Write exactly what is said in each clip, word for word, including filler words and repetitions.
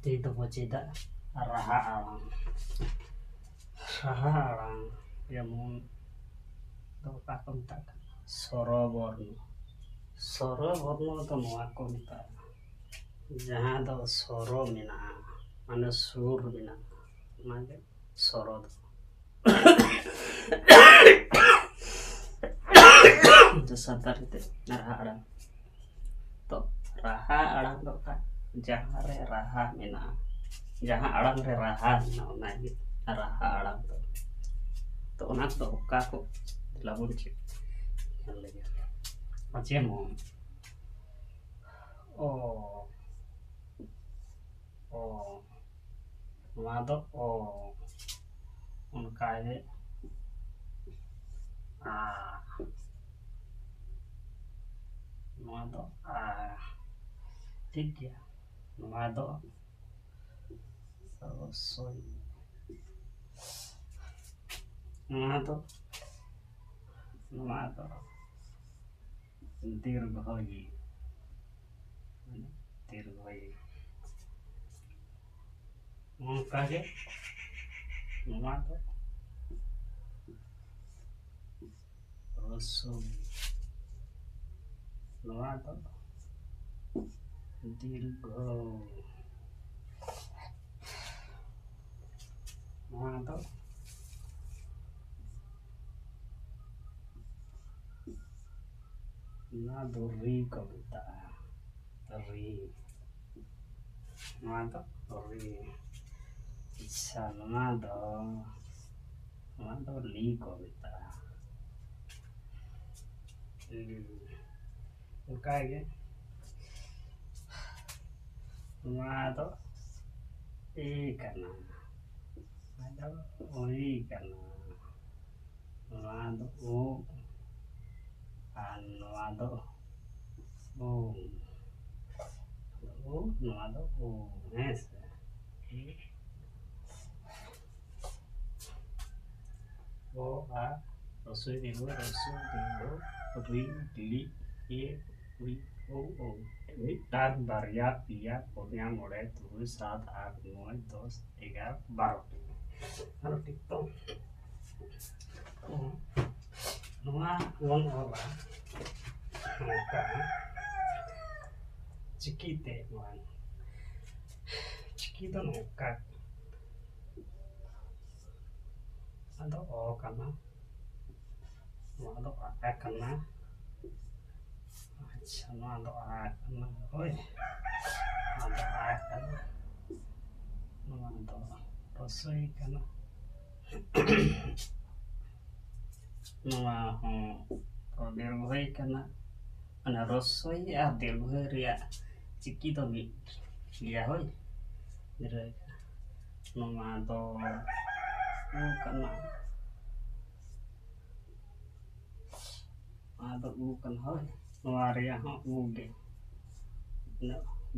ᱛᱮ ᱫᱚᱵᱚ ᱪᱮᱫᱟ ᱨᱟᱦᱟ ᱟᱲᱟᱝ᱾ ᱨᱟᱦᱟ ᱟᱲᱟᱝ ᱡᱮᱢᱚᱱ ᱫᱚ ᱚᱠᱟ ᱠᱚ ᱢᱮᱛᱟᱜ ᱠᱟᱱᱟ? ᱥᱚᱨᱚ ᱵᱚᱨᱱᱚ᱾ ᱥᱚᱨᱚ ᱵᱚᱨᱱᱚ ᱫᱚ ᱱᱚᱣᱟ ᱠᱚ ᱢᱮᱛᱟᱜᱼᱟ, ᱡᱟᱦᱟᱸ ᱫᱚ ᱥᱚᱨᱚ ᱢᱮᱱᱟᱜᱼᱟ, ᱢᱟᱱᱮ ᱥᱩᱨ ᱢᱮᱱᱟᱜᱼᱟ, ᱚᱱᱟᱜᱮ ᱥᱚᱨᱚ ᱫᱚ᱾ ᱥᱟᱱᱛᱟᱲᱤ ᱛᱮ ᱨᱟᱦᱟ ᱟᱲᱟᱝ᱾ ᱛᱚ, ᱨᱟᱦᱟ ᱟᱲᱟᱝ ᱫᱚ ᱚᱠᱟ? ᱡᱟᱦᱟᱸ ᱨᱮ ᱨᱟᱦᱟ ᱢᱮᱱᱟᱜᱼᱟ, ᱡᱟᱦᱟᱸ ᱟᱲᱟᱝ ᱨᱮ ᱨᱟᱦᱟ ᱢᱮᱱᱟᱜᱼᱟ, ᱚᱱᱟᱜᱮ ᱨᱟᱦᱟ ᱟᱲᱟᱝ ᱫᱚ᱾ ᱛᱚ, ᱚᱱᱟ ᱠᱚᱫᱚ ᱚᱠᱟ ᱠᱚ? ᱛᱮᱞᱟ ᱵᱚᱱ ᱪᱮᱫ ᱧᱮᱞ ᱞᱮᱜᱮ᱾ ᱡᱮᱢᱚᱱ, ᱚ, ᱚ, ᱱᱚᱣᱟ ᱫᱚ ᱚ, ᱚᱱᱠᱟᱜᱮ ᱟ, ᱱᱚᱣᱟ ᱫᱚ ᱟ, ᱴᱷᱤᱠ ᱜᱮᱭᱟ᱾ ᱱᱚᱣᱟ ᱫᱚ ᱚᱵᱚᱥᱥᱳᱭ ᱱᱚᱣᱟ ᱫᱚ, ᱱᱚᱣᱟ ᱫᱚ ᱫᱤᱨᱜᱷᱚ ᱭᱤ, ᱫᱤᱨᱜᱷᱚ ᱭᱤ᱾ ᱚᱱᱠᱟᱜᱮ ᱱᱚᱣᱟ ᱫᱚ ᱦᱨᱚᱥᱣ ᱭᱤ, ᱱᱚᱣᱟ ᱫᱚ ᱫᱤᱨᱜᱷᱚ, ᱱᱚᱣᱟ ᱫᱚ, ᱱᱚᱣᱟ ᱫᱚ ᱨᱤ ᱠᱚ ᱢᱮᱛᱟᱜᱼᱟ, ᱨᱤ᱾ ᱱᱚᱣᱟ ᱫᱚ ᱨᱤ᱾ ᱟᱪᱪᱷᱟ, ᱱᱚᱣᱟ ᱫᱚ, ᱱᱚᱣᱟ ᱫᱚ ᱞᱤ ᱠᱚ ᱢᱮᱛᱟᱜᱼᱟ, ᱞᱤ᱾ ᱚᱱᱠᱟᱜᱮ ᱱᱚᱣᱟ ᱫᱚ ᱮ ᱠᱟᱱᱟ, ᱱᱚᱣᱟ ᱫᱚ ᱳᱭ ᱠᱟᱱᱟ, ᱱᱚᱣᱟ ᱫᱚ ᱳ, ᱟᱨ ᱱᱚᱣᱟ ᱫᱚ ᱳ, ᱳ, ᱱᱚᱣᱟ ᱫᱚ ᱳ, ᱦᱮᱸ ᱥᱮ? ᱳ, ᱟ, ᱦᱨᱚᱥᱣ ᱭᱤ ᱫᱤᱨᱜᱷᱚ, ᱦᱨᱚᱥᱣ ᱭᱤ ᱫᱤᱨᱜᱷᱚ, ᱨᱤ, ᱞᱤ, ᱮ, ᱳ, ᱳ, ᱳ᱾ ᱢᱤᱫᱴᱟᱝ, ᱵᱟᱨᱭᱟ, ᱯᱮᱭᱟ, ᱯᱩᱱᱭᱟ, ᱢᱚᱬᱮ, ᱛᱩᱨᱩᱭ, ᱥᱟᱛ, ᱟᱴ, ᱱᱚᱭ, ᱫᱚᱥ, ᱮᱜᱟᱨᱚ, ᱵᱟᱨᱚ ᱴᱤ᱾ ᱟᱨᱚ ᱴᱤᱠ ᱛᱚ᱾ ᱛᱚ, ᱱᱚᱣᱟ ᱵᱚᱱ ᱚᱞᱟ ᱱᱚᱝᱠᱟ, ᱪᱤᱠᱤᱛᱮ ᱱᱚᱣᱟ᱾ ᱪᱤᱠᱤ ᱫᱚ ᱱᱚᱝᱠᱟ᱾ ᱟᱫᱚ ᱚ ᱠᱟᱱᱟ᱾ ᱱᱚᱣᱟ ᱫᱚ ᱟ ᱠᱟᱱᱟ᱾ ᱟᱪᱪᱷᱟ, ᱱᱚᱣᱟ ᱫᱚ ᱟ ᱠᱟᱱᱟ᱾ ᱦᱳᱭ, ᱱᱚᱣᱟ ᱫᱚ ᱟ ᱠᱟᱱᱟ᱾ ᱱᱚᱣᱟ ᱫᱚ ᱨᱚᱥᱳᱭ ᱠᱟᱱᱟ᱾ ᱱᱚᱣᱟ ᱦᱚᱸ ᱫᱤᱨᱜᱷᱚᱭ ᱠᱟᱱᱟ᱾ ᱢᱟᱱᱮ ᱨᱚᱥᱳᱭ ᱟᱨ ᱫᱤᱨᱜᱷᱚᱭ ᱨᱮᱭᱟᱜ ᱪᱤᱠᱤ ᱫᱚ ᱢᱤᱫ ᱜᱮᱭᱟ᱾ ᱦᱳᱭ, ᱜᱤᱫᱽᱨᱟᱹ, ᱱᱚᱣᱟ ᱫᱚ ᱩ ᱠᱟᱱᱟ᱾ ᱱᱚᱣᱟ ᱫᱚ ᱩ ᱠᱟᱱᱟ᱾ ᱦᱳᱭ, ᱱᱚᱣᱟ ᱨᱮᱭᱟᱜ ᱦᱚᱸ ᱩ ᱜᱮ᱾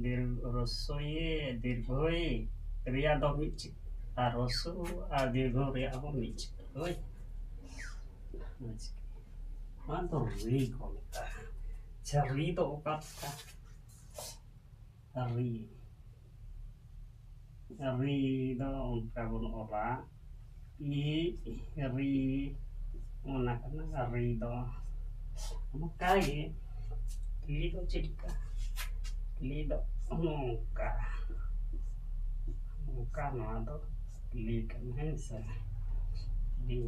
ᱫᱤᱨ-, ᱨᱚᱥᱳᱭᱮ, ᱫᱤᱨᱜᱷᱚᱭᱮ ᱨᱮᱭᱟᱜ ᱫᱚ ᱢᱤᱫ ᱪᱤᱠᱤ, ᱟᱨ ᱨᱚᱥᱳ ᱟᱨ ᱫᱤᱨᱜᱷᱚ ᱨᱮᱭᱟᱜ ᱦᱚᱸ ᱢᱤᱫ ᱪᱤᱠᱤ᱾ ᱦᱳᱭ, ᱢᱤᱫ ᱪᱤᱠᱤ᱾ ᱱᱚᱣᱟ ᱫᱚ ᱨᱤ ᱠᱚ ᱢᱮᱛᱟᱜᱼᱟ᱾ ᱟᱪᱪᱷᱟ, ᱨᱤ ᱫᱚ ᱚᱠᱟ ᱞᱮᱠᱟ? ᱨᱤ᱾ ᱨᱤ ᱫᱚ ᱚᱱᱠᱟ ᱵᱚᱱ ᱚᱞᱟ, ᱤ, ᱨᱤ, ᱚᱱᱟ ᱠᱟᱱᱟ ᱨᱤ ᱫᱚ᱾ ᱚᱱᱠᱟ ᱜᱮ, ᱞᱤ ᱫᱚ ᱪᱮᱫ ᱞᱮᱠᱟ? ᱞᱤ ᱫᱚ ᱱᱚᱝᱠᱟ, ᱱᱚᱝᱠᱟ, ᱱᱚᱣᱟ ᱫᱚ ᱞᱤ ᱠᱟᱱᱟ, ᱦᱮᱸ ᱥᱮ? ᱞᱤ᱾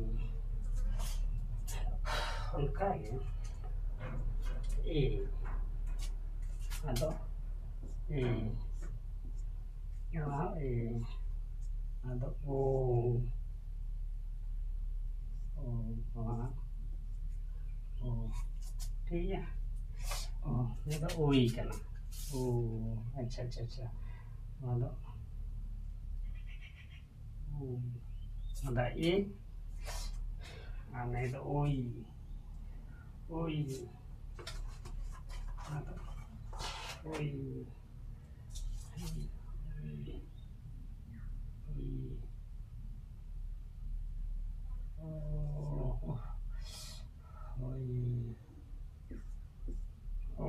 ᱚᱱᱠᱟ ᱜᱮ, ᱮ᱾ ᱟᱫᱚ ᱮ᱾ ᱱᱚᱣᱟ ᱮ᱾ ᱟᱫᱚ ᱳ᱾ ᱳ, ᱱᱚᱣᱟ ᱳ᱾ ᱴᱷᱤᱠ ᱜᱮᱭᱟ? ᱳ, ᱱᱤᱭᱟᱹ ᱫᱚ ᱳᱭ ᱠᱟᱱᱟ᱾ ᱳ, ᱟᱪᱪᱷᱟ, ᱟᱪᱪᱷᱟ, ᱟᱪᱪᱷᱟ᱾ ᱱᱚᱣᱟ ᱫᱚ ᱳ᱾ ᱱᱚᱣᱟ ᱫᱚ ᱮ᱾ ᱟᱨ ᱱᱤᱭᱟᱹ ᱫᱚ ᱳᱭ᱾ ᱳᱭ᱾ ᱱᱚᱣᱟ ᱫᱚ ᱳᱭ᱾ ᱳᱭ᱾ ᱳ, ᱳᱭ᱾ ᱳ,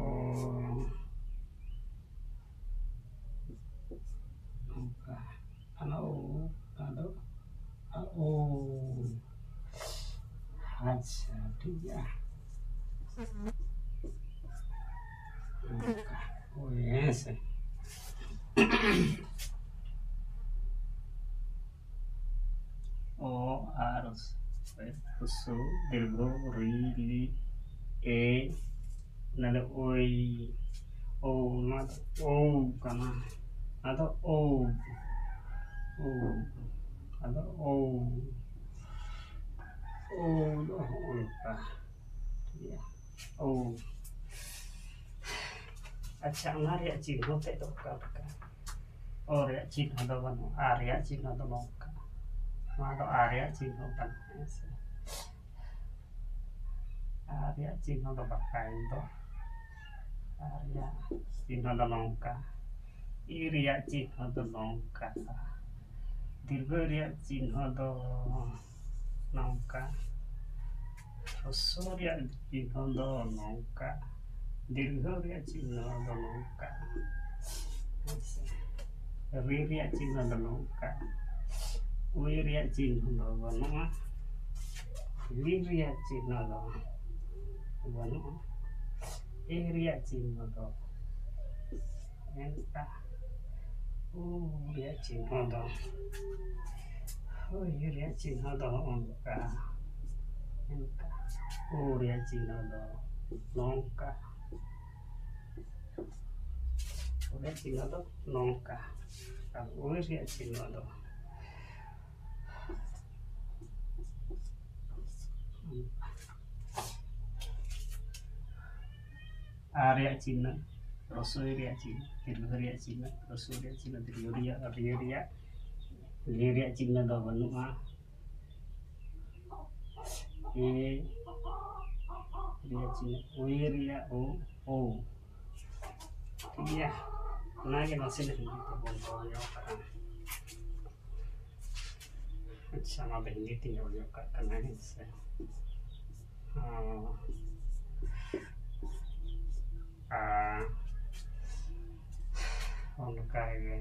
ᱥᱩ, ᱫᱤᱨᱜᱷᱚ, ᱨᱤ, ᱞᱤ, ᱮ, ᱚᱱᱟ ᱫᱚ ᱳᱭ, ᱳ, ᱱᱚᱣᱟ ᱫᱚ ᱳ ᱠᱟᱱᱟ, ᱱᱚᱣᱟ ᱫᱚ ᱳ, ᱳ, ᱟᱫᱚ ᱳ, ᱳ ᱫᱚ ᱦᱚᱸᱜᱼᱚ ᱱᱚᱝᱠᱟ, ᱴᱷᱤᱠ ᱜᱮᱭᱟ, ᱳ᱾ ᱟᱪᱪᱷᱟ, ᱚᱱᱟ ᱨᱮᱭᱟᱜ ᱪᱤᱱᱦᱟᱹ ᱛᱮᱫ ᱫᱚ ᱚᱠᱟ ᱞᱮᱠᱟ? ᱳ ᱨᱮᱭᱟᱜ ᱪᱤᱱᱦᱟᱹ ᱫᱚ ᱵᱟᱹᱱᱩᱜᱼᱟ, ᱟᱨ ᱨᱮᱭᱟᱜ ᱪᱤᱱᱦᱟᱹ ᱫᱚ ᱱᱚᱝᱠᱟ, ᱱᱚᱣᱟ ᱫᱚ ᱟᱨ ᱨᱮᱭᱟᱜ ᱪᱤᱱᱦᱟᱹ ᱠᱟᱱᱟ, ᱦᱮᱸ ᱥᱮ? ᱟᱨ ᱨᱮᱭᱟᱜ ᱪᱤᱱᱦᱟᱹ ᱫᱚ ᱵᱟᱠᱷᱟᱱ ᱫᱚ, ᱟᱨ ᱨᱮᱭᱟᱜ ᱪᱤᱱᱦᱟᱹ ᱫᱚ ᱱᱚᱝᱠᱟ, ᱤ ᱨᱮᱭᱟᱜ ᱪᱤᱱᱦᱟᱹ ᱫᱚ ᱱᱚᱝᱠᱟ, ᱫᱤᱨᱜᱷᱚ ᱨᱮᱭᱟᱜ ᱪᱤᱱᱦᱟᱹ ᱫᱚ ᱱᱚᱝᱠᱟ, ᱦᱨᱚᱥᱣᱚ ᱨᱮᱭᱟᱜ ᱪᱤᱱᱦᱟᱹ ᱫᱚ ᱱᱚᱝᱠᱟ, ᱫᱤᱨᱜᱷᱚ ᱨᱮᱭᱟᱜ ᱪᱤᱱᱦᱟᱹ ᱫᱚ ᱱᱚᱝᱠᱟ, ᱦᱮᱸ ᱥᱮ? ᱨᱤ ᱨᱮᱭᱟᱜ ᱪᱤᱱᱦᱟᱹ ᱫᱚ ᱱᱚᱝᱠᱟ, ᱳᱭ ᱨᱮᱭᱟᱜ ᱪᱤᱱᱦᱟᱹ ᱫᱚ ᱵᱟᱹᱱᱩᱜᱼᱟ, ᱞᱤ ᱨᱮᱭᱟᱜ ᱪᱤᱱᱦᱟᱹ ᱫᱚ ᱵᱟᱹᱱᱩᱜᱼᱟ, ᱮ ᱨᱮᱭᱟᱜ ᱪᱤᱱᱦᱟᱹ ᱫᱚ ᱱᱚᱝᱠᱟ, ᱳ ᱨᱮᱭᱟᱜ ᱪᱤᱱᱦᱟᱹ ᱫᱚ, ᱳᱭ ᱨᱮᱭᱟᱜ ᱪᱤᱱᱦᱟᱹ ᱫᱚ ᱱᱚᱝᱠᱟ, ᱱᱚᱝᱠᱟ, ᱳ ᱨᱮᱭᱟᱜ ᱪᱤᱱᱦᱟᱹ ᱫᱚ ᱱᱚᱝᱠᱟ, ᱳ ᱨᱮᱭᱟᱜ ᱪᱤᱱᱦᱟᱹ ᱫᱚ ᱱᱚᱝᱠᱟ, ᱟᱨ ᱳᱭ ᱨᱮᱭᱟᱜ ᱪᱤᱱᱦᱟᱹ ᱫᱚ ᱟᱨ ᱨᱮᱭᱟᱜ ᱪᱤᱱᱦᱟᱹ, ᱦᱨᱚᱥᱣᱚ ᱨᱮᱭᱟᱜ ᱪᱤᱱᱦᱟᱹ, ᱫᱤᱨᱜᱷᱚ ᱨᱮᱭᱟᱜ ᱪᱤᱱᱦᱟᱹ, ᱦᱨᱚᱥᱣᱚ ᱨᱮᱭᱟᱜ ᱪᱤᱱᱦᱟᱹ, ᱫᱤᱨᱜᱷᱚ ᱨᱮᱭᱟᱜ, ᱨᱤᱭᱟᱹ ᱨᱮᱭᱟᱜ, ᱞᱤ ᱨᱮᱭᱟᱜ ᱪᱤᱱᱦᱟᱹ ᱫᱚ ᱵᱟᱹᱱᱩᱜᱼᱟ᱾ ᱮ ᱨᱮᱭᱟᱜ ᱪᱤᱱᱦᱟᱹ, ᱳᱭ ᱨᱮᱭᱟᱜ ᱳ, ᱳ᱾ ᱴᱷᱤᱠ ᱜᱮᱭᱟ, ᱚᱱᱟᱜᱮ ᱱᱟᱥᱮᱱᱟᱜ ᱦᱤᱱᱫᱤ ᱛᱮᱵᱚᱱ ᱨᱚᱲ ᱧᱚᱜ ᱠᱟᱜᱼᱟ᱾ ᱟᱪᱪᱷᱟ, ᱚᱱᱟ ᱫᱚ ᱦᱤᱱᱫᱤ ᱛᱤᱧ ᱨᱚᱲ ᱧᱚᱜ ᱠᱟᱜ ᱠᱟᱱᱟ, ᱦᱮᱸ ᱥᱮ? ᱦᱚᱸ᱾ ᱟᱨ ᱚᱱᱠᱟ ᱜᱮ᱾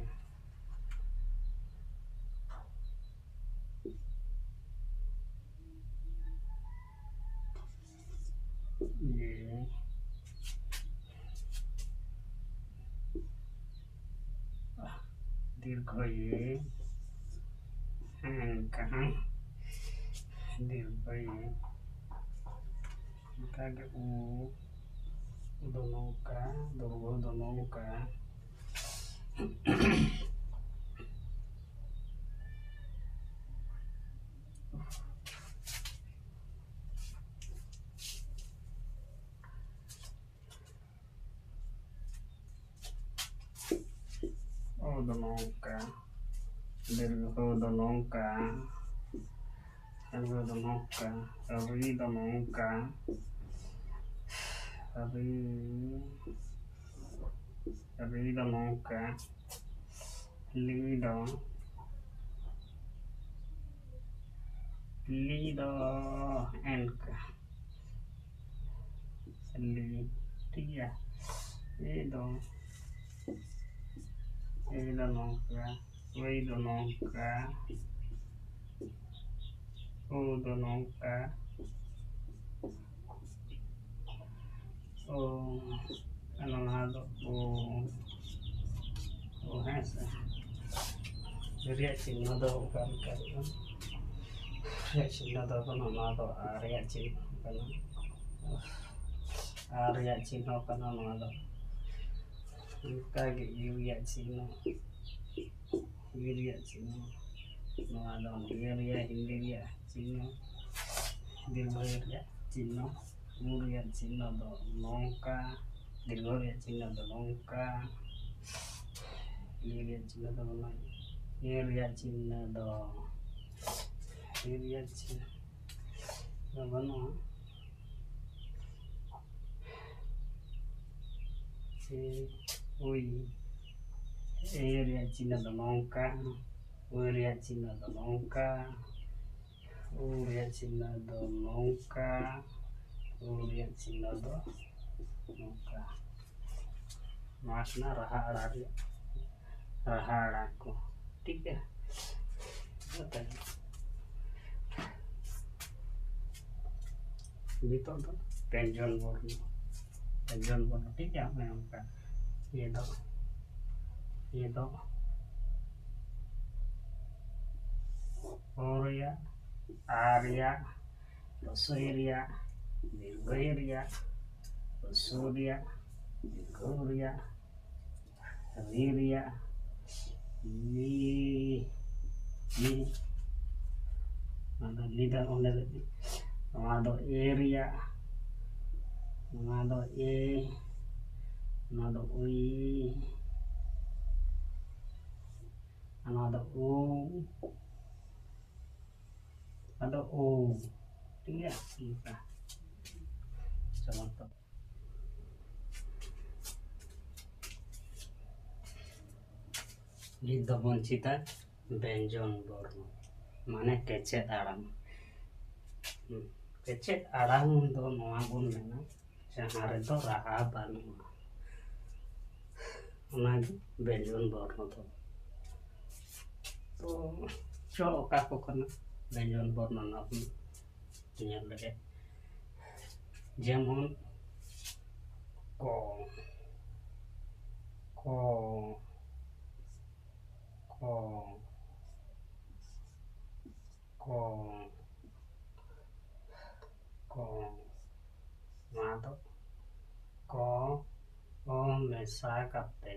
ᱤᱭᱟᱹ᱾ ᱫᱤᱨᱜᱷᱚ ᱤᱭᱟᱹ᱾ ᱦᱮᱸ, ᱚᱱᱠᱟ ᱦᱚᱸ᱾ ᱫᱤᱨᱜᱷᱚ ᱭᱤ᱾ ᱚᱱᱠᱟᱜᱮ ᱩ, ᱩ ᱫᱚ ᱱᱚᱝᱠᱟ, ᱫᱤᱨᱜᱷᱚ ᱩ ᱫᱚ ᱱᱚᱝᱠᱟ᱾ ᱳ ᱫᱚ ᱱᱚᱝᱠᱟ, ᱫᱤᱨᱜᱷᱚ ᱳ ᱫᱚ ᱱᱚᱝᱠᱟ, ᱫᱤᱨᱜᱷᱚ ᱳ ᱫᱚ ᱱᱚᱝᱠᱟ, ᱨᱤ ᱫᱚ ᱱᱚᱝᱠᱟ, ᱨᱤ, ᱨᱤ ᱫᱚ ᱱᱚᱝᱠᱟ, ᱞᱤ ᱫᱚ, ᱞᱤ ᱫᱚ ᱮᱱᱠᱟ᱾ ᱞᱤ, ᱴᱷᱤᱠ ᱜᱮᱭᱟ᱾ ᱮ ᱫᱚ, ᱮ ᱫᱚ ᱱᱚᱝᱠᱟ, ᱳᱭ ᱫᱚ ᱱᱚᱝᱠᱟ, ᱳ ᱫᱚ ᱱᱚᱝᱠᱟ, ᱳ, ᱟᱨ ᱱᱚᱣᱟ ᱫᱚ ᱳ, ᱳ, ᱦᱮᱸ ᱥᱮ᱾ ᱨᱮᱭᱟᱜ ᱪᱤᱱᱦᱟᱹ ᱫᱚ ᱚᱠᱟ ᱞᱮᱠᱟ ᱦᱩᱭᱩᱜᱼᱟ? ᱨᱮᱭᱟᱜ ᱪᱤᱱᱦᱟᱹ ᱫᱚ ᱠᱟᱱᱟ, ᱱᱚᱣᱟ ᱫᱚ ᱟᱨ ᱨᱮᱭᱟᱜ ᱪᱤᱱᱦᱟᱹ ᱠᱟᱱᱟ᱾ ᱟᱨ ᱨᱮᱭᱟᱜ ᱪᱤᱱᱦᱟᱹ ᱠᱟᱱᱟ ᱱᱚᱣᱟ ᱫᱚ᱾ ᱚᱱᱠᱟᱜᱮ ᱤᱭᱩ ᱨᱮᱭᱟᱜ ᱪᱤᱱᱦᱟᱹ, ᱤᱭᱩ ᱨᱮᱭᱟᱜ ᱪᱤᱱᱦᱟᱹ, ᱱᱚᱣᱟ ᱫᱚ ᱤᱭᱟᱹ ᱨᱮᱭᱟᱜ, ᱦᱤᱱᱫᱤ ᱨᱮᱭᱟᱜ ᱪᱤᱱᱦᱟᱹ, ᱫᱤᱨᱜᱷᱚ ᱨᱮᱭᱟᱜ ᱪᱤᱱᱦᱟᱹ, ᱩ ᱨᱮᱭᱟᱜ ᱪᱤᱱᱦᱟᱹ ᱫᱚ ᱱᱚᱝᱠᱟ, ᱫᱤᱨᱜᱷᱚ ᱨᱮᱭᱟᱜ ᱪᱤᱱᱦᱟᱹ ᱫᱚ ᱱᱚᱝᱠᱟ, ᱤᱭᱟᱹ ᱨᱮᱭᱟᱜ ᱪᱤᱱᱦᱟᱹ ᱫᱚ ᱵᱟᱹᱱᱩᱜᱼᱟ, ᱤᱭᱟᱹ ᱨᱮᱭᱟᱜ ᱪᱤᱱᱦᱟᱹ ᱫᱚ, ᱤᱭᱟᱹ ᱨᱮᱭᱟᱜ ᱪᱤᱱᱦᱟᱹ ᱫᱚ ᱵᱟᱹᱱᱩᱜᱼᱟ᱾ ᱥᱮ ᱳᱭ, ᱮ ᱨᱮᱭᱟᱜ ᱪᱤᱱᱦᱟᱹ ᱫᱚ ᱱᱚᱝᱠᱟ, ᱳ ᱨᱮᱭᱟᱜ ᱪᱤᱱᱦᱟᱹ ᱫᱚ ᱱᱚᱝᱠᱟ, ᱳ ᱨᱮᱭᱟᱜ ᱪᱤᱱᱦᱟᱹ ᱫᱚ ᱱᱚᱝᱠᱟ, ᱳ ᱨᱮᱭᱟᱜ ᱪᱤᱱᱦᱟᱹ ᱫᱚ ᱱᱚᱝᱠᱟ᱾ ᱱᱚᱣᱟ ᱠᱟᱱᱟ ᱨᱟᱦᱟ ᱟᱲᱟ ᱨᱮᱭᱟᱜ, ᱨᱟᱦᱟ ᱟᱲᱟ ᱠᱚ, ᱴᱷᱤᱠ ᱜᱮᱭᱟ᱾ ᱱᱤᱛᱚᱜ ᱫᱚ ᱵᱮᱧᱡᱚᱱ ᱵᱚᱨᱱᱚ, ᱵᱮᱧᱡᱚᱱ ᱵᱚᱨᱱᱚ, ᱴᱷᱤᱠ ᱜᱮᱭᱟ᱾ ᱚᱱᱮ ᱚᱱᱠᱟ ᱤᱭᱟᱹ ᱫᱚ, ᱤᱭᱟᱹ ᱫᱚ ᱚ ᱨᱮᱭᱟᱜ ᱟ ᱨᱮᱭᱟᱜ, ᱦᱨᱚᱥᱣ ᱤ ᱨᱮᱭᱟᱜ, ᱫᱤᱨᱜᱷᱚ ᱤ ᱨᱮᱭᱟᱜ, ᱦᱨᱚᱥᱣ ᱨᱮᱭᱟᱜ, ᱫᱤᱨᱜᱷᱚ ᱩ ᱨᱮᱭᱟᱜ, ᱨᱤ ᱨᱮᱭᱟᱜ, ᱞᱤ, ᱞᱤ, ᱚᱱᱟ ᱫᱚ ᱞᱤ ᱫᱚ ᱚᱸᱰᱮ ᱫᱚ, ᱱᱚᱣᱟ ᱫᱚ ᱮ ᱨᱮᱭᱟᱜ, ᱱᱚᱣᱟ ᱫᱚ ᱮ, ᱱᱚᱣᱟ ᱫᱚ ᱩᱭ, ᱱᱚᱣᱟ ᱫᱚ ᱩ, ᱟᱫᱚ ᱳ, ᱴᱷᱤᱠ ᱜᱮᱭᱟ, ᱱᱚᱝᱠᱟ᱾ ᱪᱚᱞᱚ ᱛᱚ᱾ ᱱᱤᱛ ᱫᱚᱵᱚᱱ ᱪᱮᱫᱟ ᱵᱮᱧᱡᱚᱱ ᱵᱚᱨᱱᱚ, ᱢᱟᱱᱮ ᱠᱮᱪᱮᱫ ᱟᱲᱟᱝ᱾ ᱦᱩᱸ, ᱠᱮᱪᱮᱫ ᱟᱲᱟᱝ ᱫᱚ ᱱᱚᱣᱟ ᱵᱚᱱ ᱢᱮᱱᱟ, ᱡᱟᱦᱟᱸ ᱨᱮᱫᱚ ᱨᱟᱦᱟ ᱵᱟᱹᱱᱩᱜᱼᱟ, ᱚᱱᱟᱜᱮ ᱵᱮᱧᱡᱚᱱ ᱵᱚᱨᱱᱚ ᱫᱚ᱾ ᱛᱚ ᱪᱚ, ᱚᱠᱟ ᱠᱚ ᱠᱟᱱᱟ ᱵᱮᱧᱡᱚᱱ ᱵᱚᱨᱱᱚ, ᱚᱱᱟ ᱵᱚᱱ ᱧᱮᱞ ᱞᱮᱜᱮ᱾ ᱡᱮᱢᱚᱱ ᱠᱚ, ᱠᱚ, ᱠᱚ, ᱠᱚ, ᱠᱚ, ᱱᱚᱣᱟ ᱫᱚ ᱠᱚ, ᱚ ᱢᱮᱥᱟ ᱠᱟᱛᱮ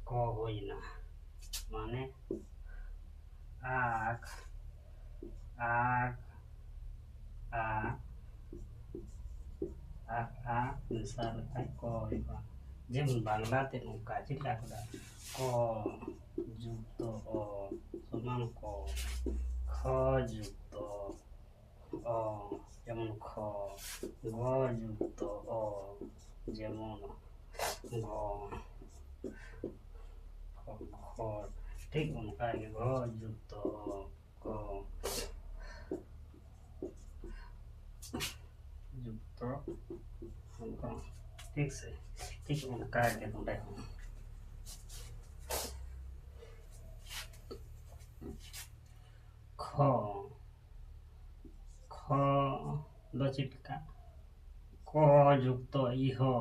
ᱠᱚ ᱦᱩᱭᱱᱟ, ᱢᱟᱱᱮ ᱟᱠ, ᱟᱠ, ᱟ, ᱟᱠ, ᱟ ᱢᱮᱥᱟ ᱞᱮᱠᱷᱟᱡ ᱠᱚ ᱦᱩᱭᱩᱜᱼᱟ᱾ ᱡᱮᱢᱚᱱ ᱵᱟᱝᱞᱟ ᱛᱮ ᱱᱚᱝᱠᱟ ᱪᱮᱫ ᱞᱮᱠᱟ ᱠᱚ ᱫᱟ? ᱠᱚ ᱡᱩᱠᱛᱚ ᱚ ᱥᱚᱢᱟᱱ ᱠᱚ, ᱠᱷᱚ ᱡᱩᱠᱛᱚ ᱚ, ᱡᱮᱢᱚᱱ ᱠᱷᱚ, ᱜᱚ ᱡᱩᱠᱛᱚ ᱚ, ᱡᱮᱢᱚᱱ ᱜᱚ, ᱠᱷᱚ, ᱠᱷᱚ, ᱴᱷᱤᱠ ᱚᱱᱠᱟ ᱜᱮ ᱜᱚ ᱡᱩᱠᱛᱚ ᱚ, ᱜᱚ, ᱡᱩᱠᱛᱚ ᱜᱚ, ᱴᱷᱤᱠ ᱥᱮ? ᱴᱷᱤᱠ ᱚᱱᱠᱟ ᱜᱮ ᱱᱚᱰᱮ ᱦᱚᱸ᱾ ᱠᱷᱚ, ᱠᱷᱚ ᱫᱚ ᱪᱮᱫ ᱞᱮᱠᱟ? ᱠᱚ ᱡᱩᱠᱛᱚ ᱤᱦᱚ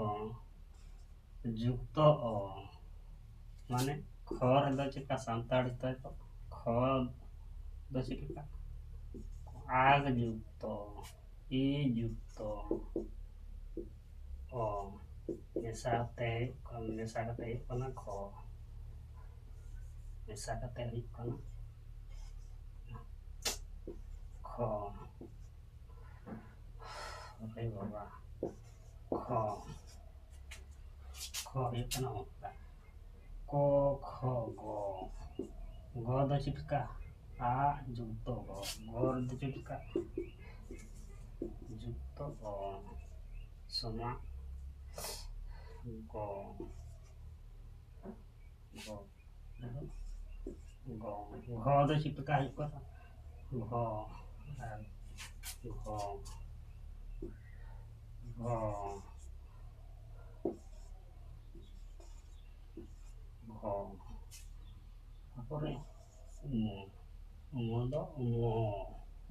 ᱡᱩᱠᱛᱚ ᱚ, ᱢᱟᱱᱮ ᱠᱷᱚ ᱨᱮᱫᱚ ᱪᱮᱫ ᱞᱮᱠᱟ ᱥᱟᱱᱛᱟᱲᱤ ᱛᱮ ᱠᱷᱚ, ᱫᱚ ᱪᱮᱫ ᱞᱮᱠᱟ? ᱟ ᱡᱩᱠᱛᱚ, ᱤ ᱡᱩᱠᱛᱚ, ᱚ ᱢᱮᱥᱟ ᱠᱟᱛᱮ ᱦᱩᱭᱩᱜ ᱠᱟᱱᱟ, ᱢᱮᱥᱟ ᱠᱟᱛᱮ ᱦᱩᱭᱩᱜ ᱠᱟᱱᱟ ᱠᱷᱚ, ᱢᱮᱥᱟ ᱠᱟᱛᱮ ᱦᱩᱭᱩᱜ ᱠᱟᱱᱟ ᱠᱷᱚ᱾ ᱟᱨᱮ ᱵᱟᱵᱟ, ᱠᱷᱚ, ᱠᱷᱚ ᱦᱩᱭᱩᱜ ᱠᱟᱱᱟ ᱚᱱᱠᱟ᱾ ᱠᱚ, ᱠᱷᱚ, ᱜᱚ᱾ ᱜᱚ ᱫᱚ ᱪᱮᱫ ᱞᱮᱠᱟ? ᱟ ᱡᱩᱠᱛᱚ ᱜᱚ᱾ ᱜᱚ ᱨᱮᱫᱚ ᱪᱮᱫ ᱞᱮᱠᱟ? ᱡᱩᱠᱛᱚ ᱜᱚ᱾ ᱥᱚᱢᱟ ᱜᱚ᱾ ᱜᱚ᱾ ᱜᱚ᱾ ᱜᱷᱚ ᱫᱚ ᱪᱮᱫ ᱞᱮᱠᱟ ᱦᱩᱭᱩᱜ ᱠᱟᱱᱟ? ᱜᱷᱚ᱾ ᱟᱨ ᱜᱷᱚ᱾ ᱜᱷᱚ᱾ ᱜᱷᱚ᱾ ᱛᱟᱨᱯᱚᱨᱮ ᱩᱢᱚ᱾ ᱩᱢᱚ ᱫᱚ ᱩᱢᱚ᱾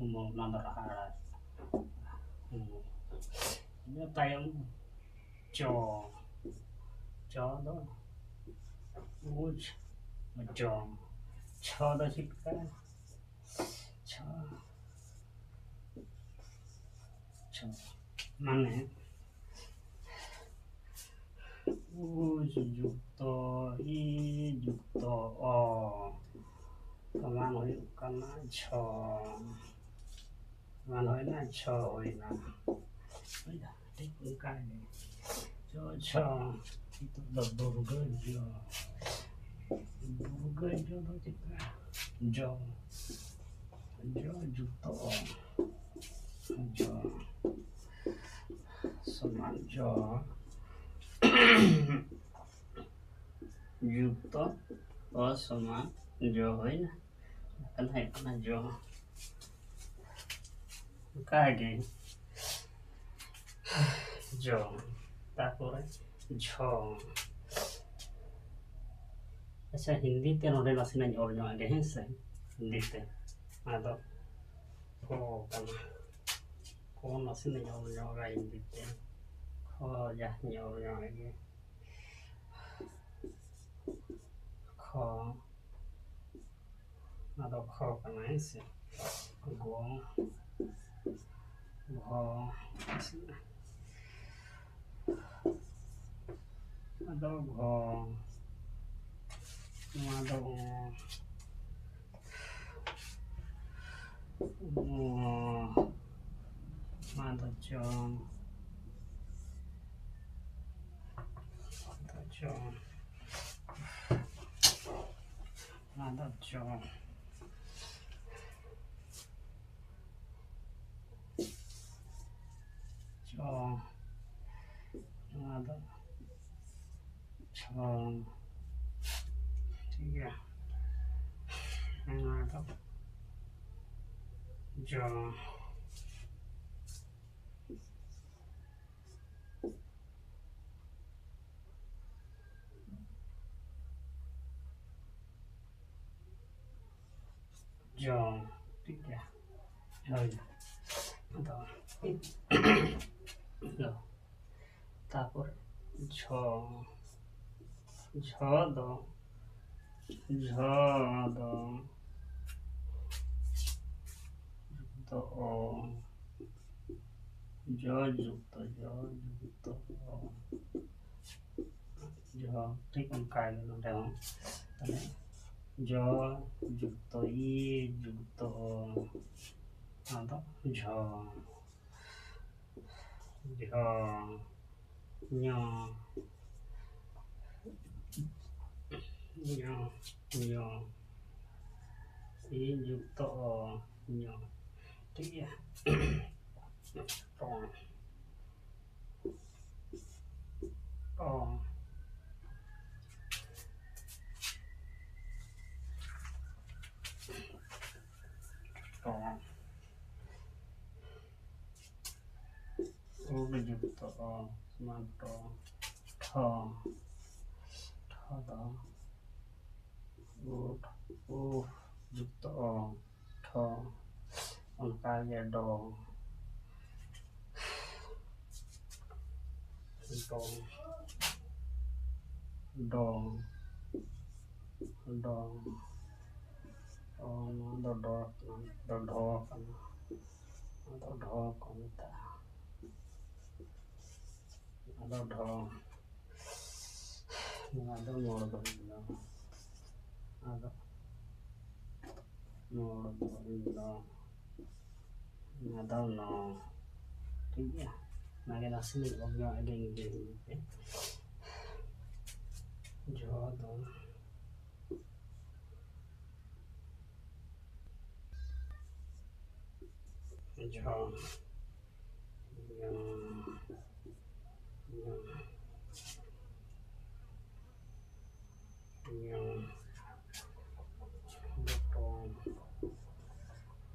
ᱩᱢᱚ, ᱚᱱᱟ ᱫᱚ ᱨᱟᱦᱟ ᱟᱲᱟᱜ᱾ ᱩᱢᱚ᱾ ᱤᱱᱟᱹ ᱛᱟᱭᱚᱢ ᱪᱚ᱾ ᱪᱚ ᱫᱚ ᱩᱪ, ᱚᱪᱚ᱾ ᱪᱷᱚ ᱫᱚ ᱪᱮᱫ ᱞᱮᱠᱟ? ᱪᱷᱚ, ᱪᱷᱚ᱾ ᱢᱟᱱᱮ ᱩ ᱡᱩᱠᱛᱚ ᱤ ᱡᱩᱠᱛᱚ ᱚ ᱥᱚᱢᱟᱱ ᱦᱩᱭᱩᱜ ᱠᱟᱱᱟ ᱪᱷᱚ᱾ ᱥᱚᱢᱟᱱ ᱦᱩᱭᱱᱟ, ᱪᱷᱚ ᱦᱩᱭᱱᱟ᱾ ᱦᱩᱭᱱᱟ? ᱴᱷᱤᱠ ᱚᱱᱠᱟ ᱜᱮ᱾ ᱪᱷᱚ, ᱪᱷᱚ᱾ ᱱᱤᱛᱚᱜ ᱫᱚ ᱵᱩᱨᱜᱟᱹ ᱡᱚ᱾ ᱵᱩᱨᱜᱟᱹ ᱡᱚ ᱫᱚ ᱪᱮᱫ ᱠᱟᱱᱟ? ᱡᱚ᱾ ᱡᱚ ᱡᱩᱠᱛᱚ ᱚ᱾ ᱡᱚ ᱥᱚᱢᱟᱱ ᱡᱚ ᱡᱩᱠᱛᱚ ᱚ ᱥᱚᱢᱟᱱ ᱡᱚ ᱦᱩᱭᱱᱟ᱾ ᱠᱟᱱᱟ ᱦᱩᱭᱩᱜ ᱠᱟᱱᱟ ᱡᱚ᱾ ᱚᱱᱠᱟ ᱜᱮ ᱡᱚ, ᱛᱟᱨᱯᱚᱨᱮ ᱡᱷᱚ᱾ ᱟᱪᱪᱷᱟ, ᱦᱤᱱᱫᱤ ᱛᱮ ᱱᱚᱰᱮ ᱱᱟᱥᱮᱱᱟᱜ ᱤᱧ ᱚᱞ ᱧᱚᱜ ᱟᱜ ᱜᱮ, ᱦᱮᱸ ᱥᱮ? ᱦᱤᱱᱫᱤ ᱛᱮ᱾ ᱟᱫᱚ ᱠᱚ ᱠᱟᱱᱟ᱾ ᱠᱚ ᱱᱟᱥᱮᱱᱟᱜ ᱤᱧ ᱚᱞ ᱧᱚᱜ ᱟᱜ ᱦᱤᱱᱫᱤ ᱛᱮ᱾ ᱠᱷᱚ ᱡᱟᱦᱟᱸᱧ ᱚᱞ ᱧᱚᱜ ᱟᱜ ᱜᱮ᱾ ᱠᱷᱚ᱾ ᱱᱚᱣᱟ ᱫᱚ ᱠᱷᱚ ᱠᱟᱱᱟ, ᱦᱮᱸ ᱥᱮ? ᱜᱚ, ᱜᱷᱚ, ᱦᱮᱸ ᱥᱮ? ᱟᱫᱚ ᱜᱷᱚ, ᱱᱚᱣᱟ ᱫᱚ ᱚ, ᱚ, ᱱᱚᱣᱟ ᱫᱚ ᱪᱚ, ᱱᱚᱣᱟ ᱫᱚ ᱪᱚ, ᱱᱚᱣᱟ ᱫᱚ ᱪᱚ᱾ ᱪᱚ, ᱱᱚᱣᱟ ᱫᱚ ᱪᱷᱚ, ᱴᱷᱤᱠ ᱜᱮᱭᱟ, ᱱᱚᱣᱟ ᱫᱚ ᱡᱚ᱾ ᱡᱚ, ᱴᱷᱤᱠ ᱜᱮᱭᱟ, ᱦᱳᱭ᱾ ᱟᱫᱚ, ᱟᱫᱚ, ᱛᱟᱯᱚᱨ ᱡᱷᱚ, ᱡᱷᱚ ᱫᱚ, ᱡᱷᱚ ᱫᱚ, ᱫᱚ ᱚ, ᱡᱚ ᱡᱩᱠᱛᱚ, ᱡᱚ ᱡᱩᱠᱛᱚ ᱚ᱾ ᱡᱚ, ᱴᱷᱤᱠ ᱚᱱᱠᱟ ᱜᱮ ᱱᱚᱰᱮ ᱦᱚᱸ᱾ ᱛᱟᱦᱞᱮ ᱡᱚ ᱡᱩᱠᱛᱚ ᱤ ᱡᱩᱠᱛᱚ ᱚ, ᱱᱚᱣᱟ ᱫᱚ ᱡᱷᱚ᱾ ᱡᱷᱚ, ᱧᱚ, ᱧᱚ, ᱧᱚ, ᱤ ᱡᱩᱠᱛᱚ ᱚ, ᱧᱚ᱾ ᱴᱷᱤᱠ ᱜᱮᱭᱟ? ᱴᱚ, ᱴᱚ, ᱴᱚ᱾ ᱩᱰ ᱡᱩᱠᱛᱚ ᱚ ᱥᱚᱢᱟᱱ ᱴᱚ, ᱴᱷᱚ, ᱴᱷᱚ ᱫᱚ ᱩᱰ, ᱩ ᱡᱩᱠᱛᱚ ᱚ, ᱴᱷᱚ, ᱚᱱᱠᱟ ᱜᱮ ᱰᱚ, ᱰᱚ, ᱰᱚ, ᱰᱚ᱾ ᱚ, ᱱᱚᱣᱟ ᱫᱚ ᱰᱚ ᱠᱟᱱᱟ, ᱫᱚ ᱰᱷᱚ ᱠᱟᱱᱟ᱾ ᱱᱚᱣᱟ ᱫᱚ ᱰᱷᱚ ᱠᱚ ᱢᱮᱛᱟᱜᱼᱟ᱾ ᱱᱚᱣᱟ ᱫᱚ ᱰᱷᱚ᱾ ᱱᱚᱣᱟ ᱫᱚ ᱢᱚᱬ ᱫᱚ ᱦᱩᱭᱩᱜ ᱠᱟᱱᱟ᱾ ᱱᱚᱣᱟ ᱫᱚ ᱢᱚᱬ ᱫᱚ ᱦᱩᱭᱩᱜ ᱠᱟᱱᱟ᱾ ᱱᱚᱣᱟ ᱫᱚ ᱱᱚ᱾ ᱴᱷᱤᱠ ᱜᱮᱭᱟ? ᱚᱱᱟᱜᱮ ᱱᱟᱥᱮᱱᱟᱜ ᱚᱞ ᱧᱚᱜ ᱟᱹᱞᱤᱧ ᱜᱮ ᱦᱩᱭᱩᱜ ᱯᱮ᱾ ᱡᱷᱚ ᱫᱚ ᱡᱷᱚ, ᱡᱷᱚ, ᱡᱷᱚ, ᱡᱷᱚ, ᱴᱚ,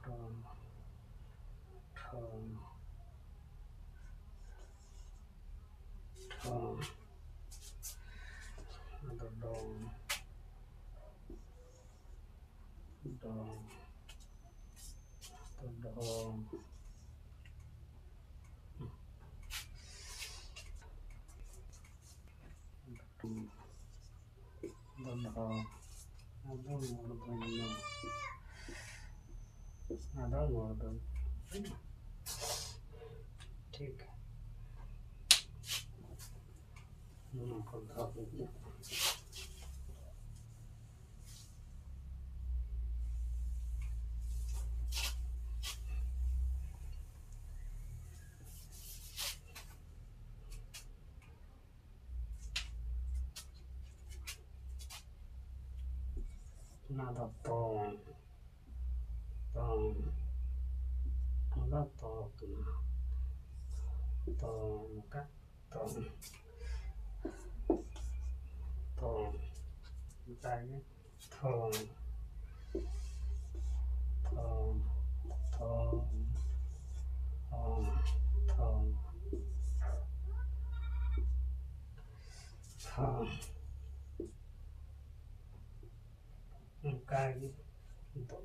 ᱴᱚ, ᱴᱷᱚ, ᱴᱷᱚ, ᱟᱫᱚ ᱰᱚ᱾ ᱰᱚ, ᱰᱚ, ᱰᱚ, ᱰᱚ, ᱟᱫᱚ ᱢᱩᱨᱫᱷᱚ ᱧᱚ, ᱟᱫᱚ ᱢᱩᱨᱫᱷᱚ᱾ ᱴᱷᱤᱠ᱾ ᱱᱚᱣᱟ ᱠᱚ ᱫᱚᱦᱚ ᱠᱮᱫ ᱜᱮ᱾ ᱚᱱᱟ ᱫᱚ ᱛᱚᱝ, ᱛᱚᱝ, ᱚᱱᱟ ᱫᱚ ᱛᱚ ᱠᱟᱱᱟ᱾ ᱛᱚ, ᱱᱚᱝᱠᱟ ᱛᱚ, ᱛᱚ, ᱚᱱᱠᱟ ᱜᱮ ᱛᱷᱚ, ᱛᱷᱚ, ᱛᱷᱚ, ᱛᱷᱚ, ᱛᱷᱚ, ᱛᱷᱚ᱾ ᱚᱱᱠᱟ ᱜᱮ ᱫᱚ,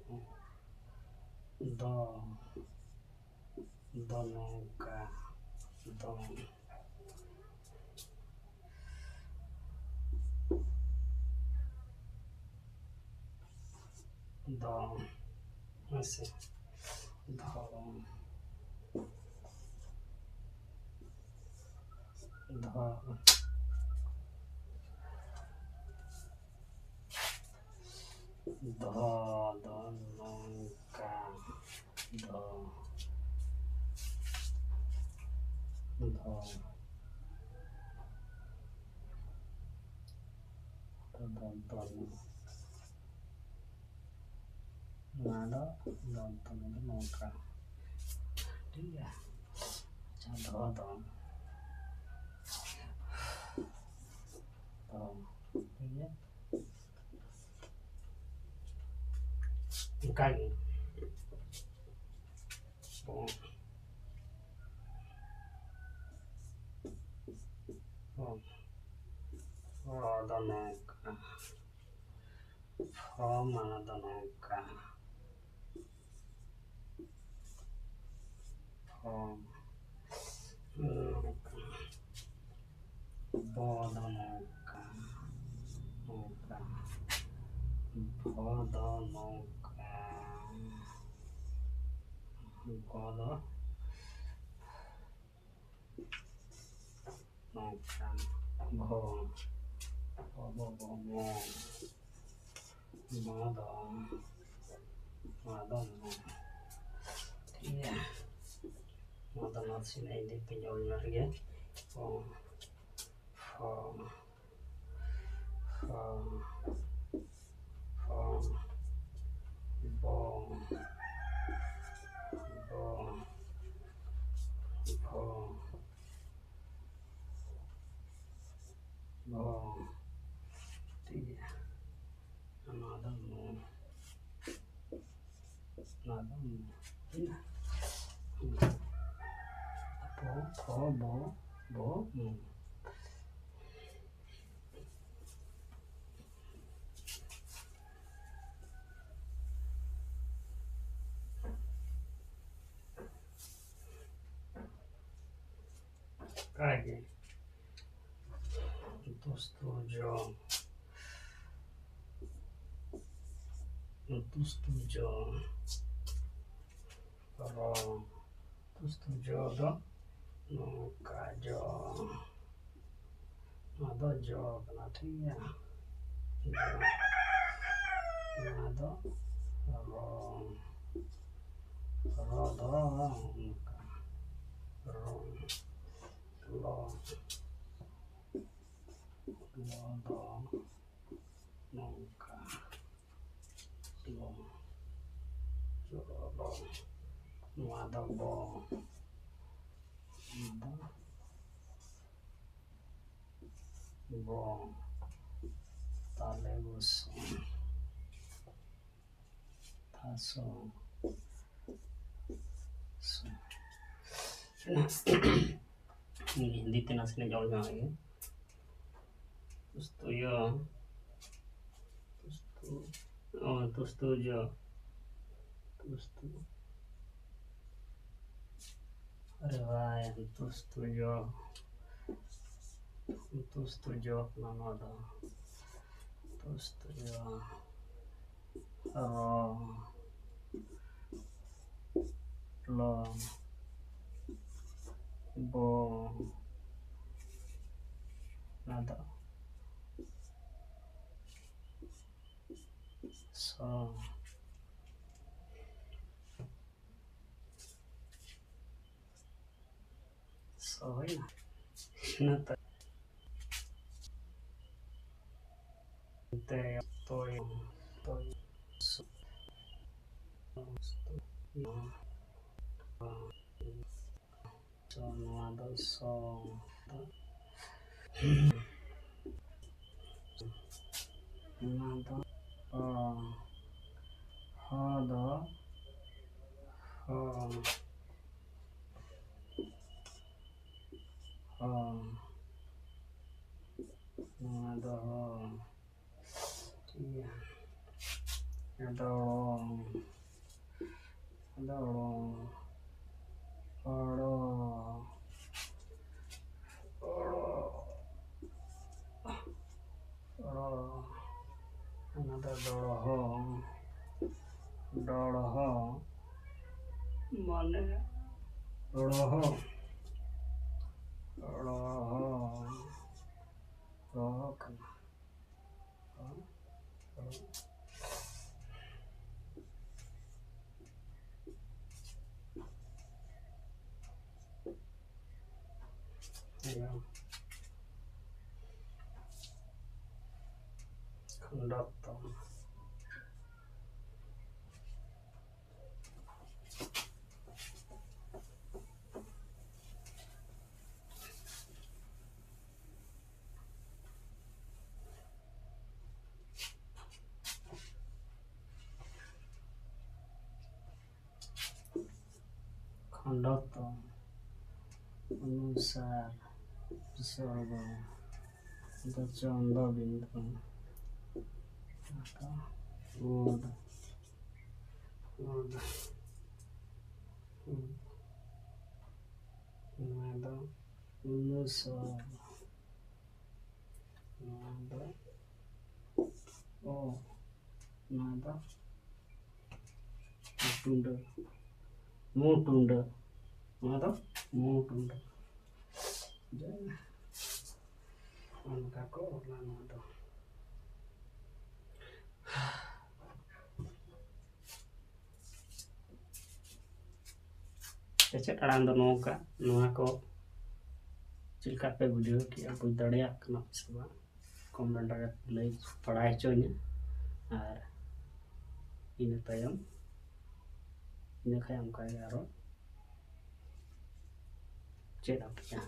ᱫᱚ, ᱫᱚ ᱱᱚᱝᱠᱟ, ᱫᱚ᱾ ᱫᱚ, ᱦᱮᱸ ᱥᱮ, ᱫᱷᱚ, ᱫᱷᱚ, ᱫᱷᱚ ᱫᱚ ᱱᱚᱝᱠᱟ, ᱫᱷᱚ, ᱫᱷᱚ, ᱫᱷᱚ, ᱫᱷᱚ, ᱫᱷᱚ᱾ ᱱᱚᱣᱟ ᱫᱚ ᱫᱚᱱ ᱛᱟᱵᱚᱱ ᱫᱚ ᱱᱚᱝᱠᱟ᱾ ᱴᱷᱤᱠ ᱜᱮᱭᱟ? ᱟᱪᱪᱷᱟ, ᱫᱚ ᱫᱚᱱ᱾ ᱫᱚ, ᱴᱷᱤᱠ ᱜᱮᱭᱟ? ᱚᱱᱠᱟ ᱜᱮ᱾ ᱯᱚ, ᱯᱚ, ᱯᱚ ᱫᱚ ᱱᱚᱝᱠᱟ᱾ ᱯᱷᱚ ᱢᱟ ᱫᱚ ᱱᱚᱝᱠᱟ᱾ ᱯᱷᱚ, ᱱᱚᱝᱠᱟ᱾ ᱵᱚ ᱫᱚ ᱱᱚᱝᱠᱟ, ᱱᱚᱝᱠᱟ᱾ ᱵᱷᱚ ᱫᱚ ᱱᱚᱝᱠᱟ᱾ ᱜᱚ ᱫᱚ ᱱᱚᱝᱠᱟ, ᱵᱷᱚ, ᱵᱷᱚ, ᱵᱷᱚ, ᱵᱷᱚ, ᱢᱚ, ᱢᱚ ᱫᱚ, ᱱᱚᱣᱟ ᱫᱚ ᱢᱚ᱾ ᱴᱷᱤᱠ ᱜᱮᱭᱟ, ᱱᱚᱣᱟ ᱫᱚ ᱱᱟᱥᱮᱱᱟᱜ ᱤᱧ ᱫᱚ ᱵᱟᱹᱧ ᱚᱞ ᱧᱚᱜ ᱞᱮᱜᱮ᱾ ᱯᱷᱚ, ᱯᱷᱚ, ᱯᱷᱚ, ᱯᱷᱚ, ᱵᱚ, ᱵᱚ, ᱵᱷᱚ, ᱵᱷᱚ᱾ ᱴᱷᱤᱠ ᱜᱮᱭᱟ, ᱱᱚᱣᱟ ᱫᱚ ᱱᱚ᱾ ᱱᱚᱣᱟ ᱫᱚ ᱱᱚ᱾ ᱴᱷᱤᱠ ᱜᱮᱭᱟ? ᱯᱷᱚ, ᱯᱷᱚ, ᱵᱚ, ᱵᱚ, ᱢᱚ᱾ ᱚᱱᱠᱟ ᱜᱮ ᱫᱳᱥᱛᱚ ᱡᱚᱢ᱾ ᱛᱩᱥᱛᱩ ᱡᱚ, ᱨᱚ, ᱛᱩᱥᱛᱩ ᱡᱚ ᱫᱚ ᱱᱚᱝᱠᱟ ᱡᱚ, ᱱᱚᱣᱟ ᱫᱚ ᱡᱚ ᱠᱟᱱᱟ, ᱴᱷᱤᱠ ᱜᱮᱭᱟ᱾ ᱡᱚ᱾ ᱱᱚᱣᱟ ᱫᱚ ᱨᱚ, ᱨᱚ ᱫᱚ ᱱᱚᱝᱠᱟ, ᱨᱚ, ᱞᱚ, ᱞᱚ ᱫᱚ ᱱᱚᱝᱠᱟ, ᱞᱚ, ᱞᱚ, ᱞᱚ᱾ ᱱᱚᱣᱟ ᱫᱚ ᱵᱚ, ᱱᱚᱣᱟ ᱫᱚ ᱵᱚ, ᱛᱟᱞᱮ ᱵᱚᱥᱚ, ᱛᱟᱥᱚ, ᱥᱚ᱾ ᱦᱤᱱᱫᱤ ᱛᱮ ᱱᱟᱥᱮᱱᱟᱜ ᱚᱞ ᱧᱚᱜ ᱜᱮ᱾ ᱛᱩᱥᱛᱩᱭᱚ, ᱛᱩᱥᱛᱩ, ᱚ, ᱛᱩᱥᱛᱩᱡᱚ, ᱛᱩᱥᱛᱩ, ᱟᱨᱮ ᱵᱷᱟᱭ, ᱛᱩᱥᱛᱩᱡᱚ, ᱛᱩᱥᱛᱩᱡᱚ ᱠᱟᱱᱟ ᱱᱚᱣᱟ ᱫᱚ, ᱛᱩᱥᱛᱩᱡᱚ᱾ ᱨᱚ, ᱞᱚ, ᱵᱚ, ᱚᱱᱟ ᱫᱚ ᱥᱚ᱾ ᱥᱚ ᱦᱩᱭᱱᱟ᱾ ᱤᱱᱟᱹ ᱛᱟᱭᱚᱢ ᱛᱮ ᱛᱚᱭ, ᱛᱚᱭ, ᱥᱚ, ᱥᱚ, ᱱᱚᱣᱟ ᱫᱚ ᱥᱚ᱾ ᱱᱚᱣᱟ ᱫᱚ ᱦᱚ᱾ ᱦᱚ ᱫᱚ ᱦᱚ᱾ ᱦᱚ᱾ ᱱᱚᱣᱟ ᱫᱚ ᱦᱚ᱾ ᱴᱷᱤᱠ ᱜᱮᱭᱟ᱾ ᱟᱫᱚ ᱟᱫᱚ ᱚᱲᱚ, ᱚᱲᱚ, ᱚᱲᱚ, ᱚᱱᱟ ᱫᱚ ᱫᱚᱲᱦᱚ᱾ ᱨᱚᱲᱦᱚ ᱢᱟᱱᱮ ᱨᱚᱲᱦᱚ, ᱨᱚᱲᱦᱚ, ᱨᱚᱲᱦᱚ ᱠᱟᱱᱟ᱾ ᱠᱷᱚᱸᱰᱚᱛᱚ᱾ ᱠᱷᱚᱸᱰᱚᱛᱚ ᱚᱱᱩᱥᱟᱨ ᱵᱤᱥᱚᱨᱜᱚ ᱫᱚ ᱪᱚᱱᱫᱚ ᱵᱤᱱᱫᱩ᱾ ᱩᱫ, ᱩᱫ, ᱩᱫ᱾ ᱱᱚᱣᱟ ᱫᱚ ᱚᱱᱩᱥᱟᱨ᱾ ᱱᱚᱣᱟ ᱫᱚ ᱚ, ᱱᱚᱣᱟ ᱫᱚ ᱴᱩᱰᱟᱹ, ᱢᱩ ᱴᱩᱰᱟᱹ, ᱱᱚᱣᱟ ᱫᱚ ᱢᱩ ᱴᱩᱰᱟᱹ᱾ ᱡᱮ, ᱚᱱᱠᱟ ᱠᱚ ᱚᱞᱟ ᱱᱚᱣᱟ ᱫᱚ᱾ ᱪᱮᱪᱮᱫ ᱟᱲᱟᱝ ᱫᱚ ᱱᱚᱝᱠᱟ, ᱱᱚᱣᱟ ᱠᱚ ᱪᱮᱫ ᱞᱮᱠᱟ ᱯᱮ ᱵᱩᱡᱷᱟᱹᱣ ᱠᱮᱜᱼᱟ, ᱵᱩᱡᱽ ᱫᱟᱲᱮᱭᱟᱜ ᱠᱟᱱᱟ ᱯᱮ ᱥᱮ ᱵᱟᱝ? ᱠᱚᱢᱮᱱᱴ ᱨᱮ ᱞᱟᱹᱭ ᱵᱟᱲᱟᱭ ᱦᱚᱪᱚᱧᱟ᱾ ᱟᱨ ᱤᱱᱟᱹ ᱛᱟᱭᱚᱢ, ᱤᱱᱟᱹ ᱠᱷᱟᱱ ᱚᱱᱠᱟ ᱜᱮ ᱟᱨᱚ ᱪᱮᱫ ᱟᱯᱮᱭᱟ᱾